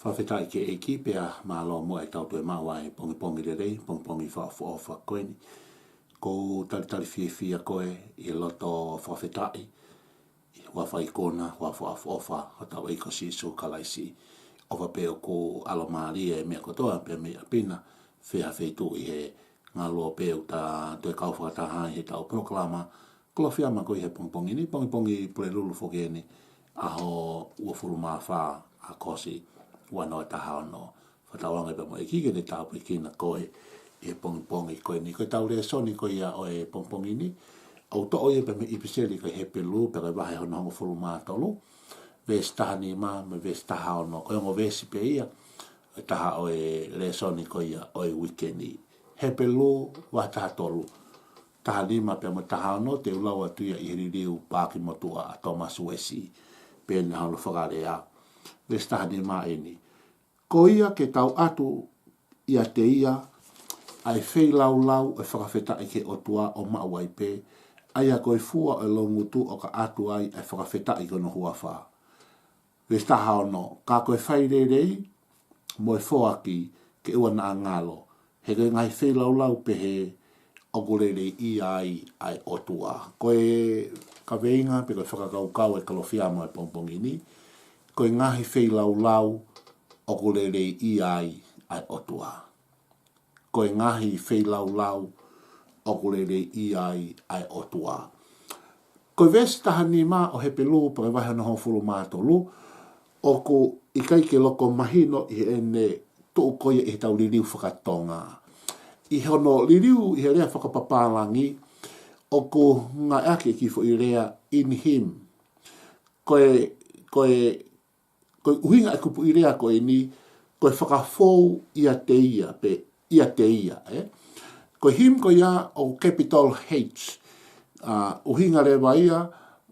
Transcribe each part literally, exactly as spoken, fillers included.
Fakafetaʻi ki he ʻEiki pea mālō muʻa ʻetau toe maʻu ʻa e pongipongi lelei, pongipongi fakaʻofoʻofa ko eni. ʻOku ou talitali fiefia koe ʻi he loto fakafetaʻi, ʻi he huafa ikuna, huafa fakaʻofoʻofa hotau ʻEiki ko Sīsū Kalaisi. ʻOfa pē ʻoku ʻalomālie e meʻa kotoa pē mei ʻapi na, fē ha feituʻu ʻi he ngaluope ʻoku ta toe kau fakataha ai heʻetau polokalama Kalofiama ko ia he pongipongi ni, pongipongi Pulelulu foki eni, ʻaho uofulu mā fā ʻAokosi, ua noa taha ono. Fakatauange pē mo e ʻEiki ke ne tāpuekina koe ʻi he pongipongi ko eni. Ko ʻetau lēsoni ko ia ʻo e pongipongi ni, ʻoku toʻo ia pē mei he ʻipiseli ko e Hepelū, pea ko e vahe hono hongofulu mā tolu, veesi taha nima mo e veesi taha ono. Ko e ongo veesi pē ia ʻe taha ʻo e lēsoni ko ia ʻo e uike ni. Hepelū vahe taha tolu, taha nima pea mo e taha ono, te u lau atu ia ʻi he liliu Paaki Motuʻa ʻa Thomas Uesi, pea ʻi ai hono fakalea. Veesi taha nima eni: Ko ia ke tau ʻatu ʻiate ia ʻa e feilaulau ʻo e fakafetaʻi ki he ʻOtua ʻo maʻu ai pē, ʻa ia ko e fua ʻo e loungutu ʻo ka ʻatu ai ʻa e fakafetaʻi ki hono huafa. Veesi taha ono: Ka ko e fai lelei mo e foaki ke ʻoua naʻa ngalo, he ko e ngaahi feilaulau pehē ʻoku leleiʻia ai ʻa e ʻOtua. Ko e kaveinga pe ko e fakakaukau e Kalofiama he pongipongi ni, ko e ngaahi feilaulau ʻoku leleiʻia ai ʻa e ʻOtua. Ko e ngaahi feilaulau ʻoku leleiʻia ai ʻa e ʻOtua. Ko e veesi taha nima ʻo Hepelū pea ko e vahe hono hongofulu mā tolu, ʻoku ʻikai ke loko mahino ʻi heʻene tuʻu ko ia ʻi heʻetau liliu fakatonga. ʻI hono liliu ʻi he lea fakapapālangi, ʻoku ngāueʻaki e kiʻi foʻi lea in him. Ko e, ko e, ko e ʻuhinga e kupuʻi lea ko eni, ko e fakafou ʻiate ia, pe ʻiate ia, ē? Ko e him ko ia ʻoku capital H, ʻa, ʻuhinga leva ia,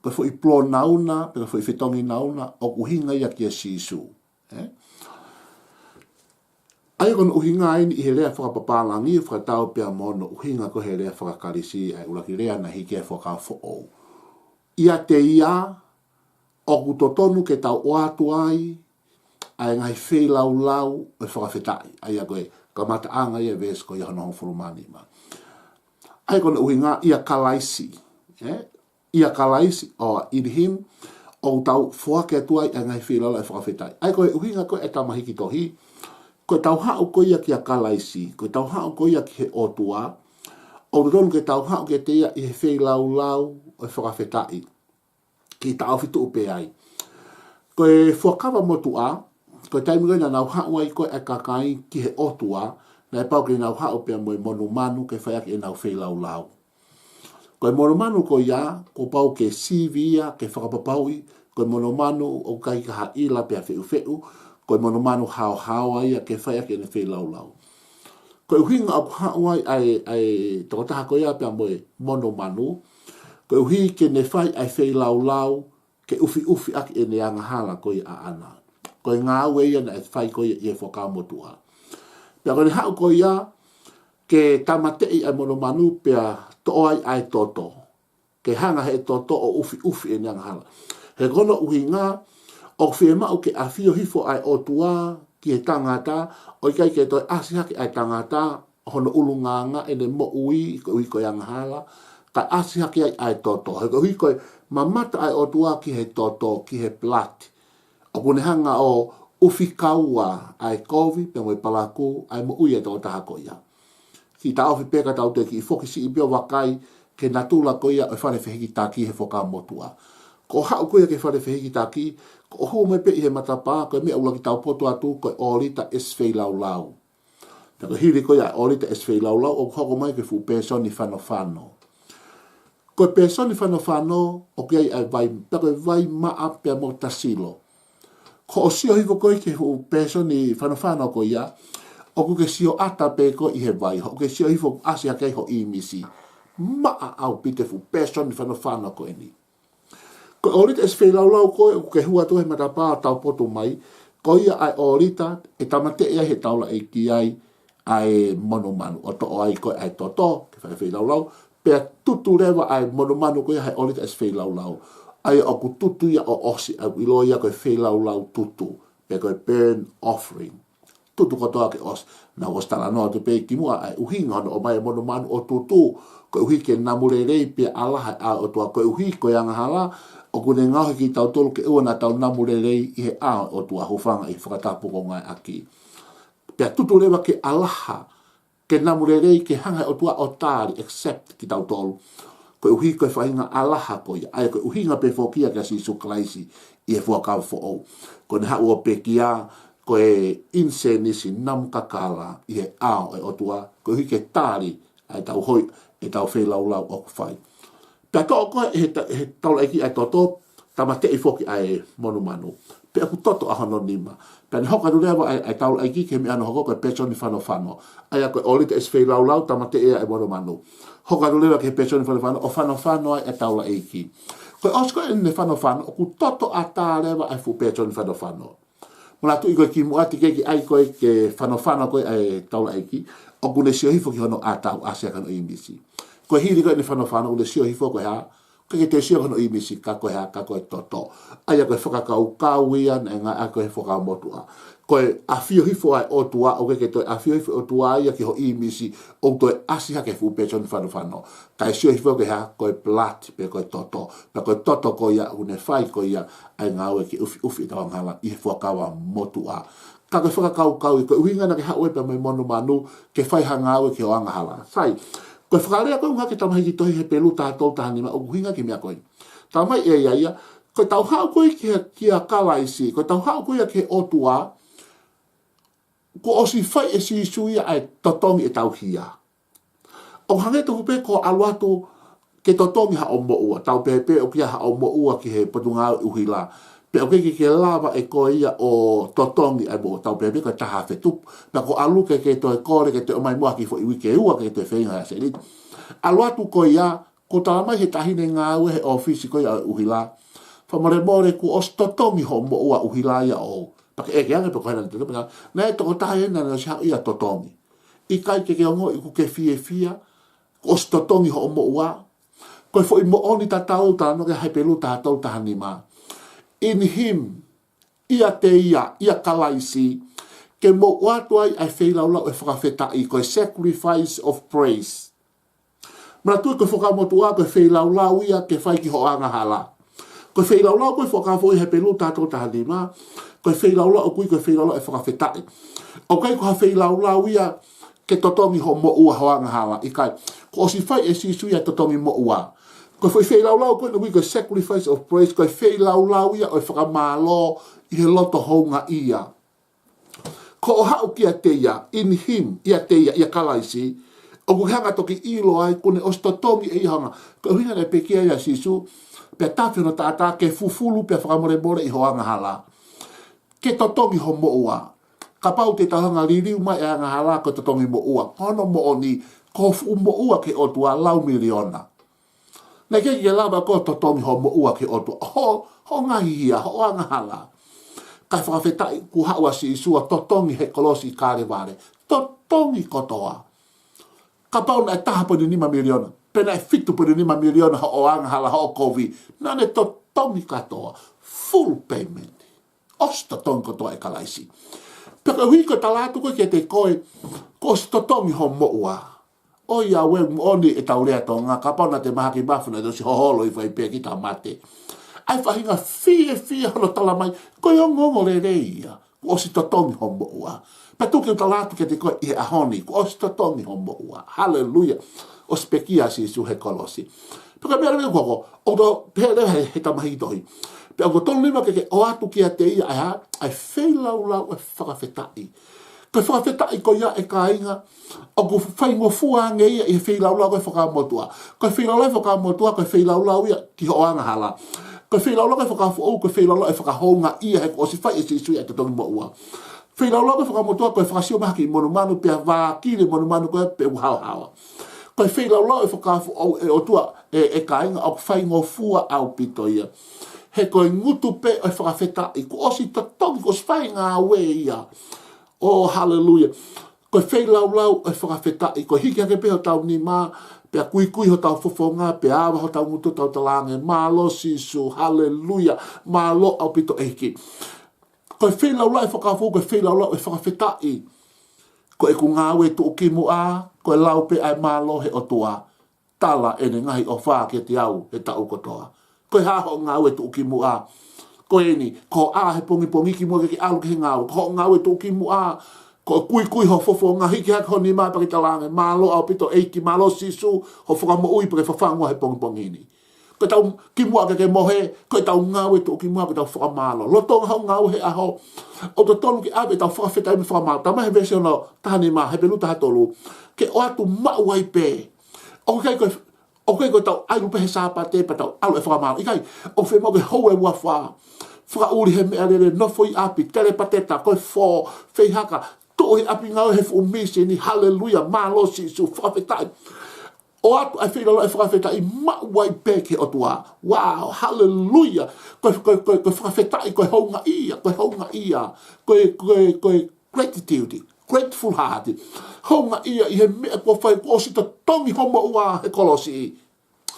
ko e foʻi polonauna, pe ko e foʻi fetongi nauna, ʻoku ʻuhinga ia kia Sīsū, ē? ʻA ia ko hono ʻuhinga eni ʻi he lea fakapapālangi, fakatau pea mo hono ʻuhinga ko ē he lea fakaKalisi, ʻa e ʻuluaki lea naʻe hiki ai e Fuakava Foʻou. ʻIate ia ʻoku totonu ke tau ʻoatu ai ʻa e ngaahi feilaulau ʻo e fakafetaʻi. ʻA ia ko e kamataʻanga ia e veesi ko ia hono hongofulu mā nima. ʻA ia ko hono ʻuhinga, ʻia Kalaisi, ē? ʻIa Kalaisi, ʻo in him, ʻoku tau foaki atu ai ʻa e ngaahi feilaulau ʻo e fakafetaʻi. ʻA ia ko e ʻuhinga ko ē e tama hiki tohi, ko ʻetau haʻu ko ia kia Kalaisi, ko ʻetau haʻu ko ia ki he ʻOtua, ʻoku totonu ke tau haʻu kiate ia ʻi he feilaulau ʻo e fakafetaʻi. Kiʻi taʻofi tuʻu pē ai. Ko e Fuakava Motuʻa, ko e taimi ko ē naʻa nau haʻu ai ko ē e kakai ki he ʻOtua, naʻe pau ke nau haʻu pea mo e monumanu ke fai ʻaki ʻenau feilaulau. Ko e monumanu ko ia, kuo pau ke sivi ia, ke fakapapauʻi ko e monumanu ʻoku ʻikai ke ha ʻila pe ha feʻufeʻu, ko e monumanu haohaoa ia ke fai ʻaki ʻene feilaulau. Ko e ʻuhinga ʻoku haʻu ai ʻa e, ʻa e tokotaha ko ia pea mo e monumanu, koeʻuhi ke ne fai ʻa e feilaulau ke ʻufiʻufi ʻaki ʻene angahala ko ia ʻaʻana. Ko e ngāue ia naʻe fai ko ia ʻi he Fuakava Motuʻa. Pea ko ʻene haʻu ko ia ke tāmateʻi ʻa e monumanu pea toʻo ai ʻa e toto, ke hanga ʻe he toto ʻo ʻufiʻufi ʻene angahala. He ko hono ʻuhinga, ʻoku fiemaʻu ke ʻafio hifo ʻa e ʻOtua ki he tangata, ʻo ʻikai ke toe ʻasi hake ʻa e tangata ʻo hono ʻulungaanga ʻene moʻui koeʻuhi ko e angahala, kae ʻasi hake ai ʻa e toto. He koeʻuhi ko e mamata ʻa e ʻOtua ki he toto, ki he blood, ʻoku ne hanga ʻo ʻufikaua ʻa e kovi pea mo e palakū ʻa e moʻui ʻa e tokotaha ko ia. Kiʻi taʻofi pē ka tau toe kiʻi foki siʻi pē ʻo vakai ki he natula ko ia ʻo e fale fehikitaki he Fuakava Motuʻa. Ko hoʻo haʻu ko ia ki he fale fehikitaki, ko hoʻo hū mai pē ʻi he matapā, ko e meʻa ʻuluaki taupotu atu ko e ʻōlita ʻesi feilaulau. Pea ko e hili ko ia ʻa e ʻōlita ʻesi feilaulau, ʻoku hoko mai ki he fuʻu pēsoni fanofano. Ko e pēsoni fanofano, ʻoku ʻi ai ʻa e vai, pea ko e vai maʻa pea mo tasilo. Ko hoʻo sio hifo ko ē ki he fuʻu pēsoni fanofano ko ia, ʻoku ke sio ʻata pē koe ʻi he vai, ʻoku ke sio hifo ʻasi hake ai ho ʻīmisi. Maʻa ʻaupito e fuʻu pēsoni fanofano ko eni. Ko e ʻōlita ʻesi feilaulau ko ē ʻoku ke hū atu he matapā ʻo taupotu mai, ko ia ʻa e ʻōlita ʻe tāmateʻi ai ʻe he taulaʻeiki ai ʻa e monumanu, ʻo toʻo ai ko ē ʻa e toto ke fai feilaulau, pea tutu leva ʻa e monumanu ko ia he ʻōlita ʻesi feilaulau. ʻA ia ʻoku tutu ia ʻo ʻosi, ʻa ia ʻoku ʻiloa ia ko e feilaulau tutu, pe ko e burnt offering. Tutu kotoa ke ʻosi. Naʻá ku ʻosi talanoa atu pē kimuʻa ʻa e ʻuhinga hono ʻomai e monumanu ʻo tutu, koeʻuhi ke namu lelei pea ʻalaha e ʻao ʻo e ʻOtua, koeʻuhi ko e angahala ʻoku ne ngaohi kitautolu ke ʻoua naʻa tau namu lelei ʻi he ʻao ʻo e ʻOtua, hūfanga ʻi he fakatapu ko ē ʻoku ngāueʻaki. Pea tutu leva ke ʻalaha, ke namu lelei, ke hanga he ʻOtua ʻo tali, accept kitautolu. Koeʻuhi ko e faʻahinga ʻalaha ko ia, ʻa ia ko e ʻuhinga pē foki ia kia Sīsū Kalaisi ʻi he Fuakava Foʻou. Ko ʻene haʻu ʻo pekia ko e ʻinisēnisi, namu kakala ʻi he ʻao ʻo e ʻOtua, koeʻuhi ke tali ʻa ʻetau hoi, ʻetau feilaulau ʻoku fai. Pea toʻo koe ʻe he ta-, ʻe he taulaʻeiki ʻa e toto, tāmateʻi foki ʻa e monumanu. Pea ʻoku toto ʻa hono nima. Pea ne hoko atu leva ʻa e, ʻa e taulaʻeiki ki he meʻa naʻe hoko ko e pētoni fanofano. ʻA ia ko e ʻōlita ʻi he feilaulau, tāmateʻi ʻa e monumanu. Hoko atu leva ki he pētoni fanofano, ʻo fanofano ai ʻa e taulaʻeiki. Ko e ʻosi ko ē ʻene fanofano, ʻoku toto ʻatā leva ʻa e fuʻu pētoni fanofano. Manatuʻi ko e kimuʻa teʻeki ke ʻai ko ē ke fanofano ko ē ʻa e taulaʻeiki, ʻoku ne sio hifo ki hono ʻatā ʻo ʻasi hake hono ʻīmisi. Ko e hili ko ē ʻene fanofano, ʻoku ne sio hifo ko e hā, ʻoku ʻikai ke toe sio ki hono ʻīmisi, ka ko e hā, ka ko e toto. ʻA ia ko e fakakaukau ia naʻe ngāueʻaki ʻe he Fuakava Motuʻa. Ko e ʻafio hifo ʻa e ʻOtua, ʻoku ʻikai ke toe ʻafio hifo e ʻOtua ia ki ho ʻīmisi, ʻo toe ʻasi hake he fuʻu pētoni fanofano. Kae sio hifo ko e hā, ko e blood, pe ko e toto. Pea ko e toto ko ia, ʻoku ne fai ko ia ʻa e ngāue ke ʻufiʻufi ʻetau angahala ʻi he Fuakava Motuʻa. Ka ko e fakakaukau ia, ko e ʻuhinga naʻá ke haʻu ai pea mo e monumanu, ke fai ha ngāue ki hoʻo angahala. Sai, ko e fakalea ko ē ʻoku ngāueʻaki he tamaiki tohi Hepelū taha tolu taha nima, ʻoku ʻuhinga ki he meʻa ko ē. Talamai ʻe ia ia, ko ʻetau haʻu ko ē ki he, kia Kalaisi, ko ʻetau haʻu ko ia ki he ʻOtua, kuo ʻosi fai ʻe Sīsū ia ʻa e totongi ʻetau hia. ʻOku hangē tofu pē ko e ʻalu atu ke totongi haʻo moʻua, tau pehē pē ʻoku ʻi ai haʻo moʻua ki he Potungāue ʻUhila. Pea ʻoku ʻikai ke lava ʻe koe ia ʻo totongi ʻa e moʻua, tau pehē pē ko e taha fetupu. Pea ko e ʻalu ke, ke toe kole, ke toe ʻomai muʻa ha kiʻi foʻi uike ʻe ua ke toe feinga ʻa e sēniti. ʻAlu atu ko ia, kuo talamai ʻe he taʻahine ngāue he ʻōfisi ko ia ʻo e ʻuhila, fakamolemole kuo ʻosi totongi hoʻo moʻua ʻuhila ia ʻo. Pea ke ʻeke ange pe ko hai naʻá ne totongi, naʻe tokotaha ia naʻe ʻosi haʻu ia ʻo totongi. ʻIkai ke ke ongoʻi ʻoku ke fiefia, kuo ʻosi totongi hoʻo moʻua. Ko e foʻi moʻoni tatau ʻoku talanoa ki ai Hepelū taha tolu taha nima. In him, ʻiate ia, ʻia Kalaisi, ke mou ʻoatu ai ʻa e feilaulau ʻo e fakafetaʻi, ko e sacrifice of praise. Manatuʻi ko e Fuakava Motuʻa ko e feilaulau ia ke fai ki hoʻo angahala. Ko e feilaulau ko ē Fuakava Foʻou ʻi Hepelū taha tolu taha nima, ko e feilaulau ʻoku ui ko e feilaulau ʻo e fakafetaʻi. ʻOku ʻikai ko ha feilaulau ia ke totongi hoʻo moʻua, hoʻo angahala, ʻikai. Kuo ʻosi fai ʻe Sīsū ia e totongi moʻua. Ko e foʻi feilaulau ko ē naʻe ui ko e sacrifice of praise, ko e feilaulau ia ʻo e fakamālō ʻi he loto houngaʻia. Ko hoʻo haʻu kiate ia, in him, ʻiate ia, ʻia Kalaisi, ʻoku ke hanga toki ʻilo ai kuo ne ʻosi totongi ʻe ia hoʻo angahala. Ko e ʻuhinga naʻe pekia ai ʻa Sīsū, pea tafe hono taʻataʻa ke fufulu pea fakamolemoleʻi hoʻo angahala. Ke totongi hoʻo moʻua. Kapau te tau hanga ʻo liliu mai e angahala ko e totongi moʻua. Ko hono moʻoni, ko e fuʻu moʻua ki he ʻOtua lau miliona. Naʻe ʻikai ke lava ʻe koe ʻo totongi hoʻo moʻua ki he ʻOtua. Hoʻo, hoʻo ngaahi hia, hoʻo angahala. Kae fakafetaʻi kuo haʻu ʻa Sīsū ʻo totongi he kolosi ʻi Kalevale. Totongi kotoa. Kapau naʻe taha poini nima miliona, pe naʻe fitu poini nima miliona hoʻo angahala, hoʻo kovi, naʻá ne totongi kātoa. Full payment. ʻOsi totongi kotoa ʻe Kalaisi. Pea ko e ʻuhi ko e tala atu ko ē kiate koe, kuo ʻosi totongi hoʻo moʻua. ʻOiauē, moʻoni ʻetau lea Tonga, kapau naʻá te mahaki mafu naʻá te ʻosi hoholo hifo ai pē kita ʻo mate. ʻA e faʻahinga fiefia hono talamai, ko e ongoongolelei ia. Kuo ʻosi totongi hoʻo moʻua. Pea tuku ke u tala atu kiate koe ʻi he ʻaho ni, kuo ʻosi totongi hoʻo moʻua. Haleluia. ʻOsi pekia ʻa Sīsū he kolosi. Pea ko e meʻa leva ia ko ē, ʻoku tau pehē leva he, he tamaiki tohi. Pea ʻoku tonu nima ke ke ʻoatu kiate ia ʻa e hā, ʻa e feilaulau ʻo e fakafetaʻi. Ko e fakafetaʻi ko ia ʻe kāinga, ʻoku faingofua ange ia ʻi he feilaulau ko ē Fuakava Motuʻa. Ko e feilaulau Fuakava Motuʻa, ko e feilaulau ia ki hoʻo angahala. Ko e feilaulau ko ē Fuakava Foʻou, ko e feilaulau ʻo e fakahoungaʻia he kuo ʻosi fai ʻe Sīsū ia e totongi moʻua. Feilaulau ko ē Fuakava Motuʻa, ko e fakasio mai ha kiʻi monumanu pea vākili e monumanu ko ē pea ʻoku haohaoa. Ko e feilaulau ʻo e Fuakava Foʻou ʻe ʻOtua, ʻe, ʻe kāinga, ʻoku faingofua ʻaupito ia. He ko e ngutu pē ʻo e fakafetaʻi, kuo ʻosi totongi, kuo ʻosi fai e ngāue ia. ʻŌ, haleluia. Ko e feilaulau ʻo e fakafetaʻi, ko e hiki hake pē hotau nima, pea kuikui hotau fofonga, pea ava hotau ngutu, tau talaange, mālō Sīsū, haleluia, mālō ʻaupito ʻEiki. Ko e feilaulau ʻa e fakafou, ko e feilaulau ʻa e fakafetaʻi. Ko ʻeku ngāue tuʻukimuʻa, ko e lau pē ʻa e mālō he ʻOtua. Tala ʻene ngaahi ʻofa kiate au he taʻu kotoa. Ko e hā hoʻo ngāue tuʻukimuʻa? Ko eni, ko e ʻā he pongipongi kimuʻa ke ke ʻalu ki he ngāue. Ko hoʻo ngāue tuʻukimuʻa, ko e kuikui ho fofonga, hiki hake ho nima pea ke talaange, mālō ʻaupito ʻEiki, mālō Sīsū, hoʻo fakamoʻui pea ke fafangu au he pongipongi ni. Ko ʻetau kimuʻa ke ke mohe, ko ʻetau ngāue tuʻukimuʻa, ko ʻetau fakamālō. Lolotonga hoʻo ngāue he ʻaho, ʻoku totonu ke ʻave ʻetau fakafetaʻi mo e fakamālō. Talamai he veesi hono taha nima, Hepelū taha tolu, ke ʻoatu maʻu ai pē. ʻOku ʻikai ko, ʻoku ʻikai ko ʻetau ʻailu pē he Sāpate pea tau ʻalu ʻo fakamālō. ʻIkai, ʻoku fiemaʻu ke hou e uafa. Fakaʻuli he meʻalele, nofo ʻi ʻapi, telepateta, ko e fō, feihaka, tuʻu he ʻapi ngāue he fuʻu mīsini, haleluia, mālō Sīsū, fakafetaʻi. ʻOatu ʻa e feilaulau ʻa e fakafetaʻi, maʻu ai pē ki he ʻOtua. Wow, haleluia. Ko e, ko e, ko e, ko e fakafetaʻi, ko e houngaʻia, ko e houngaʻia. Ko e, ko e, ko e gratitude, grateful heart. Houngaʻia ʻi he meʻa kuo fai, kuo ʻosi totongi ho moʻua he kolosi.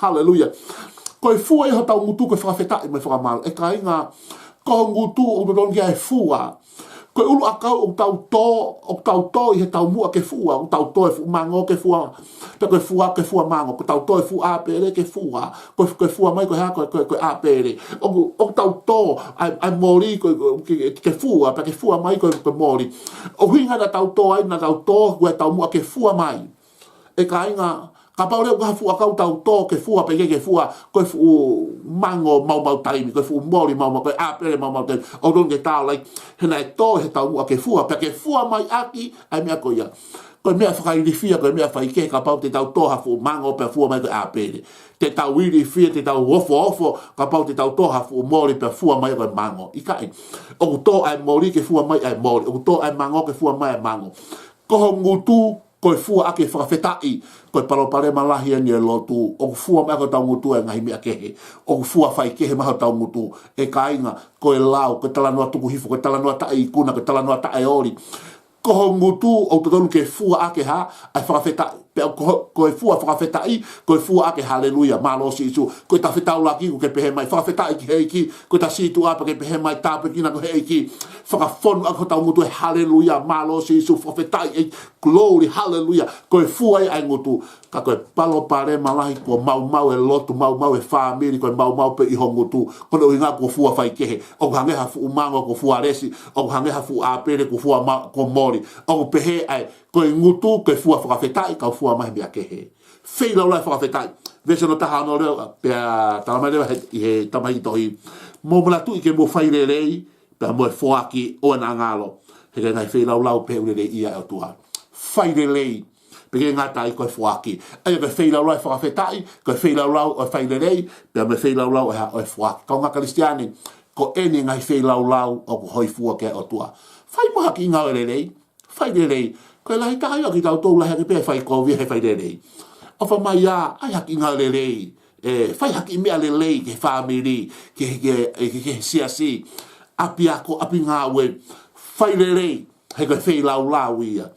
Haleluia. Ko e fua ia hotau ngutu, ko e fakafetaʻi mo e fakamālō. ʻE kāinga, ko ho ngutu ʻoku totonu ke ʻi ai e fua. Ko e ʻuluʻakau ʻoku tau tō, ʻoku tau tō ʻi he taumuʻa ke fua, ʻoku tau tō e fuʻu mango ke fua, pea ko e fua, ke fua mango, ʻoku tau tō e fuʻu ʻāpele ke fua, ko e, ko e fua mai ko e hā, ko e, ko e, ko e ʻāpele. ʻOku, ʻoku tau tō ʻa e, ʻa e moli ko e, ko e, ke, ke fua, pea ke fua mai ko e, ko e moli. ʻUhinga naʻa tau tō ai, naʻa tau tō, ko e taumuʻa ke fua mai. ʻE kāinga, kapau leva ko ha fuʻu ʻakau tau tō ke fua, pea ʻikai ke fua, ko e fuʻu mango maumau taimi, ko e fuʻu moli maumau, ko e ʻāpele maumau taimi, ʻoku totonu ke tau ʻai, he naʻe tō he taumuʻa ke fua, pea ke fua mai ʻaki ʻa e meʻa ko ia. Ko e meʻa fakailifia, ko e meʻa faikehe kapau te tau tō ha fuʻu mango pea fua mai ko e ʻāpele. Te tau ilifia, te tau ofoofo, kapau te tau tō ha fuʻu moli pea fua mai ko e mango. ʻIkai, ʻoku tō ʻa e moli ke fua mai ʻa e moli, ʻoku tō ʻa e mango ke fua mai ʻa e mango. Ko ho ngutu, ko e fua ʻaki e fakafetaʻi, ko e palopalema lahi eni ʻo e lotu, ʻoku fua mai ʻaki hotau ngutu e ngaahi meʻa kehe, ʻoku fua faikehe mai hotau ngutu, ʻe kāinga, ko e lau, ko e talanoa tuku hifo, ko e talanoa taʻeikuna, ko e talanoa taʻeoli. Ko ho ngutu, ʻoku totonu ke fua ʻaki ha, ʻa e fakafetaʻi, pea ko, ko e fua fakafetaʻi, ko e fua ʻaki e haleluia, mālō Sīsū, ko e ta fetaulaki, ko ke pehē mai, fakafetaʻi ki he ʻEiki, ko e ta sītuʻa pea ke pehē mai, tāpuekina koe ʻe he ʻEiki, fakafonu ʻaki hotau ngutu e haleluia, mālō Sīsū, fakafetaʻi ʻEiki, glory, haleluia. Ko e fua ia ʻa e ngutu. Ka ko e palopalema lahi kuo maumau e lotu, maumau e fāmili, ko e maumau pē ʻi ho ngutu. Ko hono ʻuhinga kuo fua faikehe. ʻOku hangē ha fuʻu mango kuo fua lesi, ʻoku hangē ha fuʻu ʻāpele kuo fua ma-, kuo moli. ʻOku pehē ai, ko e ngutu, ko e fua fakafetaʻi, kae fua mai meʻa kehe. Feilaulau ʻa e fakafetaʻi. Veesi hono taha ono leva, pea talamai leva he, ʻi he tamaiki tohi. Mou manatuʻi ke mou fai lelei, pea mo e foaki ʻoua naʻa ngalo. He ko e ngaahi feilaulau pē ʻoku lelei ia ʻa e ʻOtua. Fai lelei, pea ʻikai ngata ai ko e foaki. ʻA ia ko e feilaulau ʻa e fakafetaʻi, ko e feilaulau ʻo e fai lelei, pea mo e feilaulau ʻo e hā, ʻo e foaki. Kāinga Kalisitiane, ko eni ngaahi feilaulau ʻoku hōifua ki ai e ʻOtua. Fai mo ha kiʻi ngāue lelei, fai lelei. Ko e lahi taha ia kitautolu lahi ange pē ʻa e fai kovi he fai lelei. ʻOfa mai ā, ʻai ha kiʻi ngāue lelei. ʻE, fai ha kiʻi meʻa lelei ki he fāmili, ki he, ki he, ki he, ki he siasi, ʻapiako, ʻapi ngāue, fai lelei, he ko e feilaulau ia.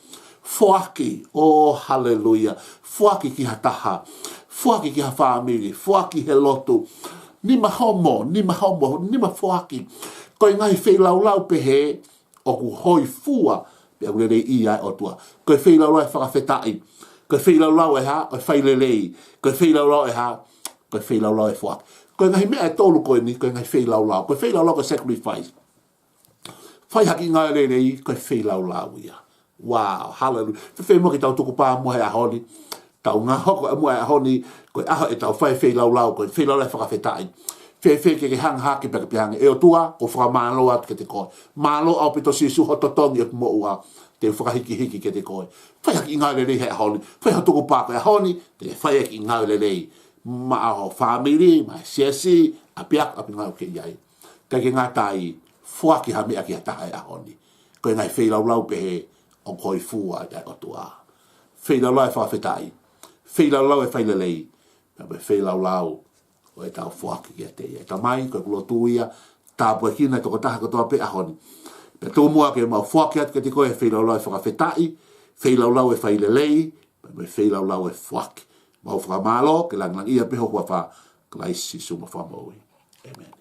Foaki, ʻo, haleluia. Foaki ki ha taha, foaki ki ha fāmili, foaki he lotu. Nima homo, nima homo, nima foaki. Ko e ngaahi feilaulau pehē, ʻoku hōifua, pea ʻoku lelei ia ʻa e ʻOtua. Ko e feilaulau ʻa e fakafetaʻi. Ko e feilaulau ʻa e hā, ʻo e fai lelei. Ko e feilaulau ʻa e hā, ko e feilaulau ʻa e foaki. Ko e ngaahi meʻa ʻe tolu ko eni, ko e ngaahi feilaulau. Ko e feilaulau ko e sacrifice. Fai ha kiʻi ngāue lelei, ko e feilaulau ia. Wow, hallelujah. Fēfē muʻa ke tau tukupā muʻa he ʻaho ni. Tau ngāue hoko muʻa he ʻaho ni, ko e ʻaho ʻetau fai feilaulau, ko e feilaulau ʻa e fakafetaʻi. Fēfē ke ke hanga hake pea ke pehē ange, ʻE ʻOtua, ʻoku ou fakamālō atu kiate koe. Mālō ʻaupito Sīsū hoʻo totongi ʻeku moʻua. Te u fakahikihiki kiate koe. Fai ha kiʻi ngāue lelei he ʻaho ni. Fai ho tukupā ko e ʻaho ni, te ke fai ha kiʻi ngāue lelei. Maʻa ho fāmili, maʻa e siasi, ʻapiako, ʻapi ngāue ʻoku ke ʻi ai. ʻIkai ke ngata ai, foaki ha meʻa ki ha taha he ʻaho ni. Ko e ngaahi feilaulau pehē ʻoku hōifua ai ʻa e ʻOtua. Feilaulau ʻa e fakafetaʻi. Feilaulau ʻa e fai lelei. Pea mo e feilaulau ʻo ʻetau foaki kiate ia. ʻE Tamai, ko ʻeku lotu ia, tāpuekina e tokotaha kotoa pē he ʻaho ni. Pea tuku muʻa ke mau foaki atu kiate koe e feilaulau ʻa e fakafetaʻi, feilaulau ʻa e fai lelei, pea mo e feilaulau ʻa e foaki. Mau fakamālō, ke lāngilangiʻia pē ho huafa, Kalaisi Sīsū homau Fakamoʻui. ʻĒmeni.